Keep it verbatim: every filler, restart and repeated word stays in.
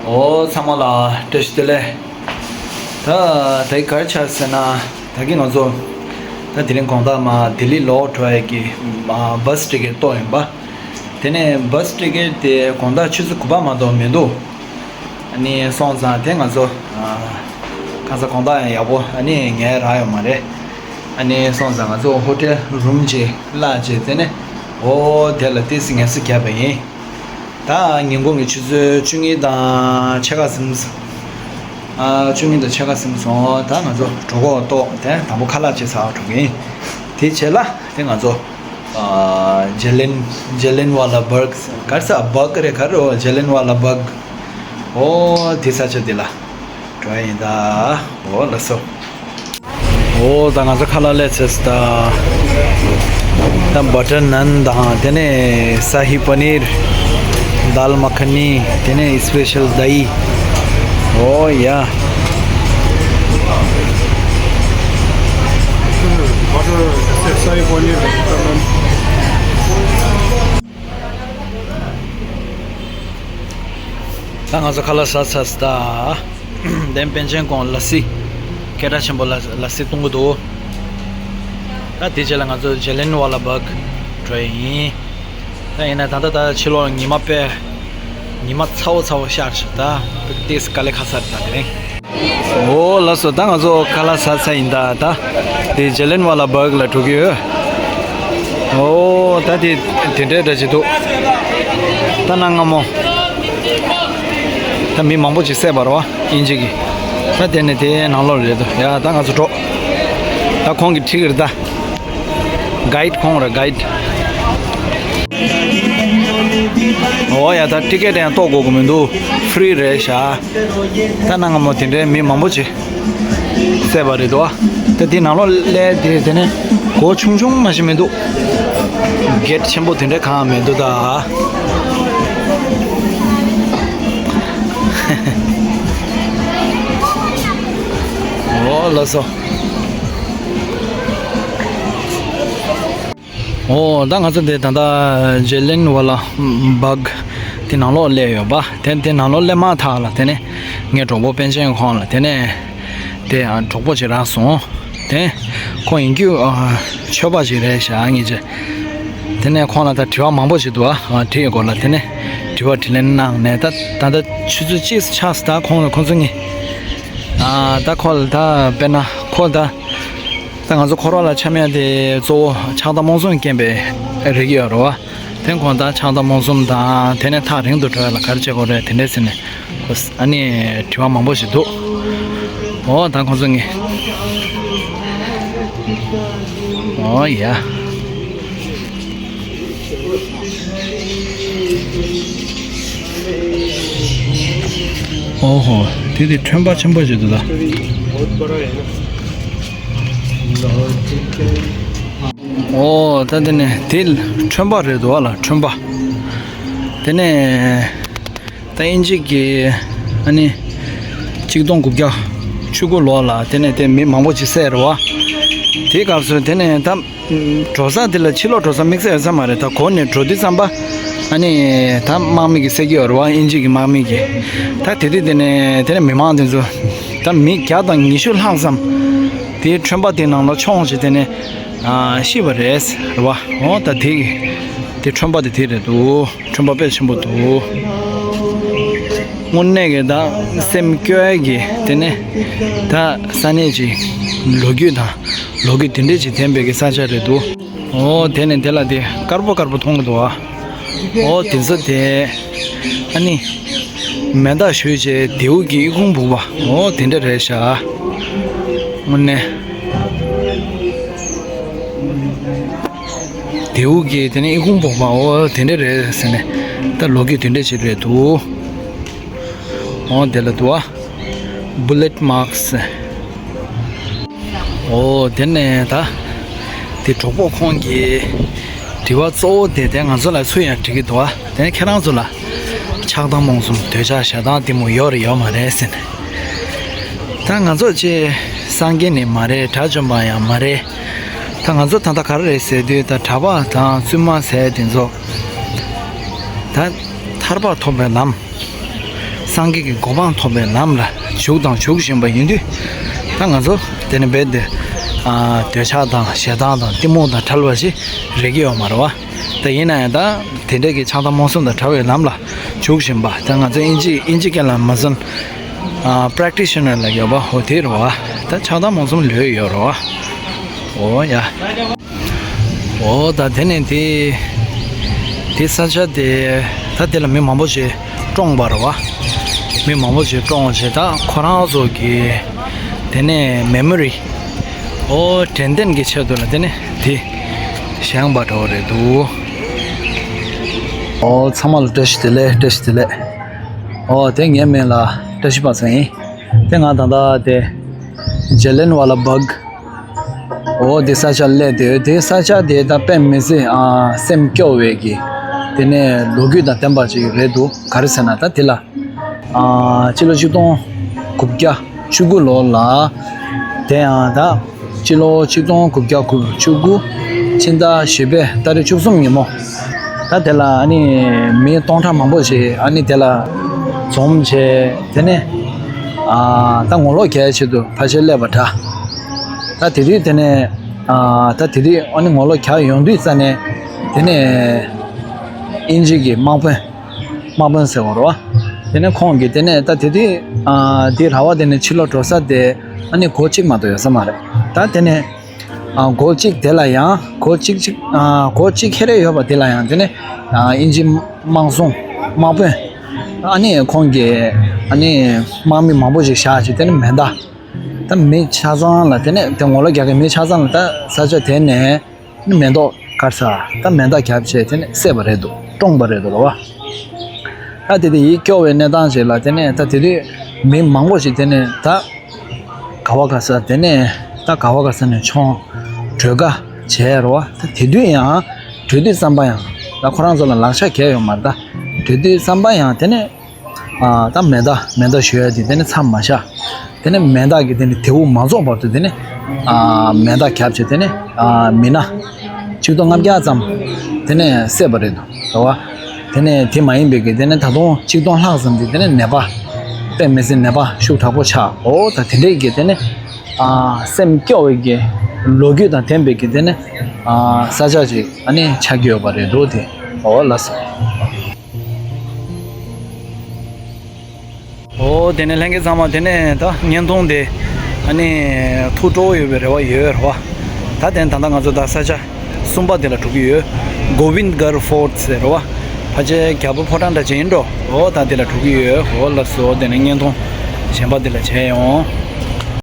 ཨོ་ཚང་མ་ལ་བཀྲ་ཤིས་བདེ་ལེགས། ད་ད་ག་རེ་ཆགས་ཟེར་ན། ད་གིན་ང་ཚོ་ད་དེ་རིང་དགོང་དག་མ་ལྡི་ལི་ལོག་འགྲོ་ཡས་ཀྱི་མ་བཱས་ཊི་ཀེ་ཊི་གཏོང་ཡིན་པ། དེ་ནས་བཱས་ཊི་ཀེ་ཊི་དེ་དགོང་དག་ཆུ་ཚོད་དགུ་པ་མ་གཏོགས་མི་འདུག་ཨ་ནི་སོང་ཙང་དེ་ང་ཚོ་ཨ་ཁ་སང་དགོང་དག་ཡང་ཡག་པོ་ཨ་ནི་ཉལ་རག་ཡོད་མ་རེད། ཨ་ནི་སོང་ཙང་ང་ཚོ་ཧོ་ཊེལ་རུམ་ཅིག་གླ་བྱས། དེ་ནས་ཨོ་དེ་ལ་ཏོག་ཙམ་ངལ་གསོ་བརྒྱབ་པ་ཡིན། ད་ཉིན་གུང་གི་ཆུ་ཚོད་བཅུ་གཉིས་དང་ཕྱེད་ཀ་ཟིན་སོང་། ཨ་བཅུ་གཉིས་དང་ཕྱེད་ཀ་ཟིན་སོང་། ད་ང་ཚོ་གྲོད་ཁོག་ལྟོགས། དེ་དང་པོ་ཁ་ལག་ཅིག་ཟ་བར་འགྲོ་གི་ཡིན། དེ་རྗེས་ལ་དེ་ང་ཚོ་ཨ་ཇེ་ལིན་ཇེ་ལིན་ཝ་ལ་བག་ག་རེ་ཟ་བག་རེད་ག་རེ། ཨོ་ཇེ་ལིན་ཝ་ལ་བག་ཨོ་དེ་ས་ཆ་དེ་ལ་འགྲོ་ཡ་ཡིན་ད། ཨོ་ལགས་སོ། ཨོ་ད་ང་ཚོ་ཁ་ལག་སླེབས་ཚར་སོང་ད། ད་བ་ཊར་ནན་དང་དེ་ནས་ཤ་ཧི་པ་ནིར། དཱལ་མ་ཁ་ནི། དེ་ནས་སི་པེ་ཤལ་དཱ་ཧི། ཨོ་ཡ། ད་ང་ཚོ་ཁ་ལག་ཟ་ཚར་སོང་ད། དེ་པཎ་ཆེན་ཁོང་ལ་སི། སྐད་གྲགས་ཆེན་པོ་ལ་ལ་སི་བཏུང་གི་འདུག་ད་དེ་རྗེས་ལ་ང་ཚོ་ཇེ་ལིན་ཝ་ལ་བག་འགྲོ་ཡི་ཡིན། ད་ཡིན་ན་ད་ལྟ་ད་ཕྱི་ལོགས་ཉི་མ་དཔེ་ཉི་མ་ཚ་བོ་ཚ་བོ་ཤར་སོང་ད། ཏོག་ཙམ་དཀའ་ལས་ཁག་ས་རེད་ད་དེ་རིང་། ཨོ་ལགས་སོ། ད་ང་ཚོ་ཁ་ལག་ཟ་ཚར་ཡིན་ད། ད་དེ་ཇེ་ལིན་ཝ་ལ་བག་ལ་འགྲོ་གི་ཡོད། ཨོ་ད་དེ་དེ་འདྲའི་འདྲ་ཅིག་འདུག་ད་གནའ་སྔ་མོ། ད་མི་མང་པོ་ཅིག་བསད་པ་རེད་བ། དབྱིན་ཇི་གིས། ད་དེ་ནས་དེ་ནང་ལོགས་རེད་འདུག་ཡ་ད་ང་ཚོ་འགྲོ། ད་ཁོང་གིས་ཁྲིད་ཀྱི་རེད་ད། གའིཌ་ཁོང་རེད་གའིཌ། ཨོ་ཡ་ད་ཊི་ཀེ་ཊི་ཡང་གཏོང་དགོས་ཀྱི་མི་འདུག་ཧྥི་རི་རེད་ཤག་ད་གནའ་སྔ་མོ་དེ་འདྲའི་མི་མང་པོ་ཅིག་བསད་པ་རེད་འདུག་ད་དེ་ནང་ལོགས་སླེབས་དེ་དེ་ནས་སྒོ་ཆུང་ཆུང་མ་ཞིག་མི་འདུག་གེ་ཊི་ཆེན་པོ་དེ་འདྲ་གང་ཡང་མི་འདུག་ད། ཨོ་ལགས་སོ། ཨོ་ད་ང་ཚོ་འདི་ད་ལྟ་ཇེ་ལིན་ཝ་ལ་བག་དེ་ནང་ལོགས་སླེབས་ཡོད་པ། དེ་དེ་ནང་ལོགས་སླེབས་མ་ཐག་ལ་དེ་ནས་ངའི་གྲོགས་པོ་པཎ་ཆེན་ཁོང་ལ་དེ་ནས་དེ་གྲོགས་པོ་ཅིག་རག་སོང་། དེ་ཁོང་ཡིན་རྒྱུ་ཨ་ཆོས་པ་ཅིག་རེད་ཤག་ངེས་ཅན། དེ་ནས་ཁོང་ལ་ད་དྲི་བ་མང་པོ་ཞིག་འདུག་ཨ་དྲི་ཡི་སྐོར་ལ་དེ་ནས་དྲི་བ་དྲིས་ལན་གནང་ནས་ད་ད་ལྟ་ཆུ་ཚོད་གཅིག་ཆགས་སོང་ད་ཁོང་ལ་ཁོང་ཚོ་གཉིས། ཨ་ད་ཁོ་ལ་ད་དཔེར་ན་ཁོ་ད། ད་ང་ཚོ་འཁོར་བ་ལ་འཁྱམས་ཡ་དེ་གཙོ་བོ་ཆགས་སྡང་རྨོངས་གསུམ་རྐྱེན་པས་རིགས་ཡོད་རེད་བ། དེ་ཁོང་ད་ཆགས་སྡང་རྨོངས་གསུམ་དང་དེ་ནས་ཐག་རིང་དུ་འགྲོ་ཡ་ལ་ག་རེ་བྱེད་དགོས་རེད་དེ་འདྲས་ཟེར་ནས་ཨ་ནི་དྲི་བ་མང་པོ་ཞིག་འདུག་ཨོ་ད་ཁོང་ཚོ་ངས་ཨོ་ཡ། ཨོ་ཧོ། དེ་དེ་ཁྲོན་པ་ཆེན་པོ་ཞིག་འདུག་ད། ཨོ་ད་དེ་ནས་དེ་ཁྲོན་པ་རེད་འདུག་ཨ་ལ་ཁྲོན་པ། དེ་ནས་ད་དབྱིན་ཇི་གི་ཨ་ནི་གཅིག་སྟོང་དགུ་བརྒྱ་བཅུ་དགུ་ལོ་ལ་དེ་ནས་དེ་མི་མང་པོ་ཅིག་བསད་རེད་བ། དེའི་སྐབས་སུ་དེ་ནས་ད་འགྲོ་ས་དེ་ལ་ཕྱི་ལོགས་འགྲོ་ས་དམིགས་བསལ་ཡོད་ས་མ་རེད། ད་གོ་ནས་འགྲོ་དུས་ཙམ་པ་ཨ་ནི་ད་དམག་མི་གིས་བསད་ཀྱི་ཡོད་རེད་བ། དབྱིན་ཇི་གི་དམག་མི་གིས། ད་དེ་དུས་དེ་ནས་དེ་ནས་མི་མང་དེ་ཚོ་ད་མི་བརྒྱ་དང་ཉི་ཤུ་ལྷག་ཙམ་དེའི་ཁྲོན་པ་དེ་ནང་ལ་མཆོངས་བྱས་དེ་ནས་ཨ་ཤི་བ་རེད་རེད་བ། འོ་ད་དེ་དེ་ཁྲོན་པ་དེ་དེ་རེད་འདུག་ཁྲོན་པ་དཔེ་ཆེན་པོ་འདུག་དངོས་གནས་ཀྱི་ད་སེམས་སྐྱོ་ཡ་གི་དེ་ནས་ད་ས་གནས་ཀྱི་ལོ་རྒྱུས་དང་ལོ་རྒྱུས་དེ་འདྲས་ཀྱི་ལྡན་པའི་གི་ས་ཆ་རེད་འདུག་ཨོ་དེ་ནས་དེ་ལ་དེ་དཀར་པོ་དཀར་པོ་མཐོང་གི་འདུག་ཨ། ཨོ་དེ་ཚོ་དེ་ཨ་ནི་མེ་མདའ་གཞུས་བྱས་རྡེའུ་གི་ཨི་ཁུང་བུག་པ་ཨོ་དེ་འདྲ་རེད་ཤག་དངོས་གནས། རྡེའུ་གི་དེ་ནས་ཨི་ཁུང་བུག་པ་ཨོ་དེ་འདྲ་རེད་ཟེར་ནས་ད་ལོ་རྒྱུས་དེ་འདྲ་ཞིག་རེད་འདུག་ཨོ་དེ་ལ་འདུག་ཨ། Bullet marks། ཨོ་དེ་ནས་ད་དེ་གྲོགས་པོ་ཁོང་གིས་དྲི་བ་གཙོ་བོ་དེ་དེ་ང་ཚོ་ལ་སུ་ཡང་དྲི་གི་འདུག་ཨ། དེ་ནས་ཁྱེད་རང་ཚོ་ལ་ཆགས་སྡང་རྨོངས་གསུམ་འདོད་ཆགས་ཞེ་སྡང་གཏི་མུག་ཡོད་རེད་ཡོད་མ་རེད་ཟེར་ནས། ད་ང་ཚོ་ཅིག་སངས་རྒྱས་ནི་མ་རེད། དགྲ་བཅོམ་པ་ཡང་མ་རེད། ད་ང་ཚོ་ད་ལྟ་ག་རེ་རེད་ཟེར་དུས་ད་གྲྭ་པ་དང་བཙུན་མ་ཟེར་དེ་ཚོ་ད་ཐར་པ་ཐོབ་པའི་ལམ། སངས་རྒྱས་ཀྱི་གོ་འཕང་ཐོབ་པའི་ལམ་ལ་ཞུགས་དང་ཞུགས་བཞིན་པ་ཡིན་དུས། ད་ང་ཚོ་དེ་ནི་རྦད་དེ་ཨ་འདོད་ཆགས་དང་ཞེ་སྡང་དང་གཏི་མུག་དང་བྲལ་བ་ཞིག་རེག་གི་ཡོད་མ་རེད་བ། ད་ཡིན་ན་ཡང་ད་དེ་འདྲ་གི་ཆགས་སྡང་རྨོངས་གསུམ་དང་བྲལ་བའི་ལམ་ལ་ཞུགས་བཞིན་པ། ད་ང་ཚོ་ཨིན་ཇི་ཨིན་ཇི་སྐད་ལ་མ་ཟིན་ཨ་པྲེག་ཊི་ཤི་ནར་ལ་ཡོད་པ་འོ་དེ་རེད་བ། ད་ཆགས་སྡང་རྨོངས་གསུམ་ལོས་ཡོད་རེད་བ། འོ་ཡ། འོ་ད་དེ་ནས་དེ་དེ་ས་ཆ་དེ་ད་དེ་ལ་མི་མང་པོ་ཞིག་བཀྲོངས་པ་རེད་བ། མི་མང་པོ་ཞིག་བཀྲོངས་བྱས། ད་ཁོ་རང་ཚོ་གི་དེ་ནས་མེ་མོ་རི་འོ་དྲན་རྟེན་གྱི་ཆེད་དུ་ལ་དེ་ནས་དེ་བཞེངས་པ་འདྲ་བོ་རེད་འདུག་འོ་ཚང་མ་ལ་བཀྲ་ཤིས་བདེ་ལེགས། བཀྲ་ཤིས་བདེ་ལེགས། འོ་དེ་ངའི་མིང་ལ་བཀྲ་ཤིས་པ་སངས་ཡིན། དེ་ང་ད་ལྟ་དེ་ཇེ་ལན་ཝ་ལ་བྷག་འོ་དེ་ས་ཆ་སླེབས་དེ། དེ་ས་ཆ་དེ་ད་དཔེ་མི་སྲིད་ཨ་སེམས་སྐྱོ་བའི་གི་དེ་ནས་ལོ་རྒྱུས་དང་ལྡན་པ་ཅིག་རེད་འདུག་ག་རེ་ཟེར་ན་ད་དེ་ལ་ཨ་ཕྱི་ལོ་ཆིག་སྟོང་དགུ་བརྒྱ་བཅུ་དགུ་ལོ་ལ། དེ་ཡང་ད་ཕྱི་ལོ་ཆིག་སྟོང་དགུ་བརྒྱ་དགུ་བཅུ་དགུ་ཕྱི་ཟླ་བཞི་པའི་ཏ་རིག་བཅུ་གསུམ་ཉིན་མོ། ད་དེ་ལ་ཨ་ནི་མི་སྟོང་ཕྲག་མང་པོ་ཞིག་ཨ་ནི་དེ་ལ་འཛོམས་བྱས། དེ་ནས་ཨ་ད་ངོ་ལོག་རྒྱག་ཆེད་དུ་ཕལ་ཆེར་སླེབས་པ་འདྲ། ད་དེ་དུས་དེ་ནས་ཨ་ད་དེ་དུས་ཨ་ནི་ངོ་ལོག་རྒྱག་ཡོང་དུས་ཙ་ནས་དེ་ནས་དབྱིན་ཇི་གི་དམག་དཔོན། དམག་དཔོན་ཟེར་བ་རེད་བ། དེ་ནས་ཁོང་གིས་དེ་ནས་ད་དེ་དུས་ཨ་དེ་ར་བ་དེ་ནས་ཕྱི་ལོགས་འགྲོ་ས་དེ་ཨ་ནི་སྒོ་གཅིག་མ་གཏོགས་ཡོད་ས་མ་རེད། ད་དེ་ནས་ཨ་སྒོ་གཅིག་དེ་ལ་ཡང་སྒོ་གཅིག་གཅིག་ཨ་སྒོ་གཅིག་ཁེ་རེ་ཡོད་པ་དེ་ལ་ཡང་དེ་ནས་ཨ་དབྱིན་ཇི་དམག་སྲུང་དམག་དཔོན་ཨ་ནི་ཁོང་གིས་ཨ་ནི་དམག་མི་མང་པོ་ཞིག་བཞག་བྱས། དེ་ནས་མེ་མདའ་ད་མི་ཆ་ཚང་ལ་དེ་ནས་དེ་ངོ་ལོག་རྒྱག་མཁན་མི་ཆ་ཚང་ལ་ད་ས་ཆ་དེ་ནས། ནི་མེ་ཏོག་དཀར་ས་ད་མེ་མདའ་བརྒྱབ་བྱས་དེ་ནས་བསད་པ་རེད་འདུག་བཀྲོངས་པ་རེད་འདུག་ལོ་བ། ད་དེ་དེ་ཡིད་སྐྱོ་བའི་གནས་སྟངས་ཤིག་ལ་དེ་ནས་ད་དེ་དུས་མི་མང་པོ་ཞིག་དེ་ནས་ད་ག་བ་ག་ས་དེ་ནས་ད་ག་བ་ག་ས་ནས་མཆོང་བྲོས་ཀ་བྱས་རོ་བ། ད་དེ་དུས་ཡང་བྲོས་དུས་བསམ་པ་ཡང་ད་ཁོ་རང་ཚོ་ལ་ལག་ཆ་གས་ཡོད་མ་རེད། ད་བྲོས་དུས་བསམ་པ་ཡང་དེ་ནས། ཨ་ད་མེ་མདའ་མེ་མདའ་གཞུ་ཡ་དེ་དེ་ནི་མཚམས་མ་བཞག་དེ་ནི་མེ་མདའ་གི་དེ་ནི་དེའུ་མ་རྫོགས་བར་དུ་དེ་ནི་ཨ་མེ་མདའ་བརྒྱབ་བྱས་དེ་ནི་ཨ་མི་སྣ་ཆིག་སྟོང་ལྔ་བརྒྱ་ཙམ་དེ་ནི་བསད་པ་རེད་འདུག་རེད་བ། དེ་ནི་དེ་མ་ཡིན་པའི་གི་དེ་ནི་ད་དུང་ཆིག་སྟོང་ལྷག་ཙམ་གྱི་དེ་ནི་ནད་པ་དཔེ་མི་སྲིད་ནད་པ་ཤུགས་དྲག་པོ་ཆགས། འོ་ད་དེ་འདྲའི་གི་དེ་ནི་ཨ་སེམས་སྐྱོ་བའི་གི་ལོ་རྒྱུས་དང་ལྡན་པའི་གི་དེ་ནི་ཨ་ས་ཆ་ཅིག་ཨ་ནི་ཆགས་ཀྱི་ཡོད་པ་རེད་འདུག་དེ་འོ་ལགས་སོ། འོ་དེ་ནས་ལྷན་རྒྱས་ཚང་མ་དེ་ནས་ད་བརྙན་ཐུང་དེ་ཨ་ནི་ཐུགས་སྤྲོ་བོ་ཡོད་པའི་རེ་བ་ཡོད་རེད་བ། ད་དེ་ནས་ད་ལྟ་ང་ཚོ་ད་ས་ཆ་གསུམ་པ་དེ་ལ་འགྲོ་གི་ཡོད། གོ་བིན་གར་ཕོར་ཊི་ཟེར་རེད་བ། ཕལ་ཆེར་རྒྱལ་པོ་ཕོ་བྲང་འདྲ་ཅིག་ཡིན་འགྲོ། འོ་ད་དེ་ལ་འགྲོ་གི་ཡོད། འོ་ལགས་སོ། དེ་ནས་བརྙན་ཐུང་གཞན་པ་དེ་ལ་མཇལ་ཡོང་།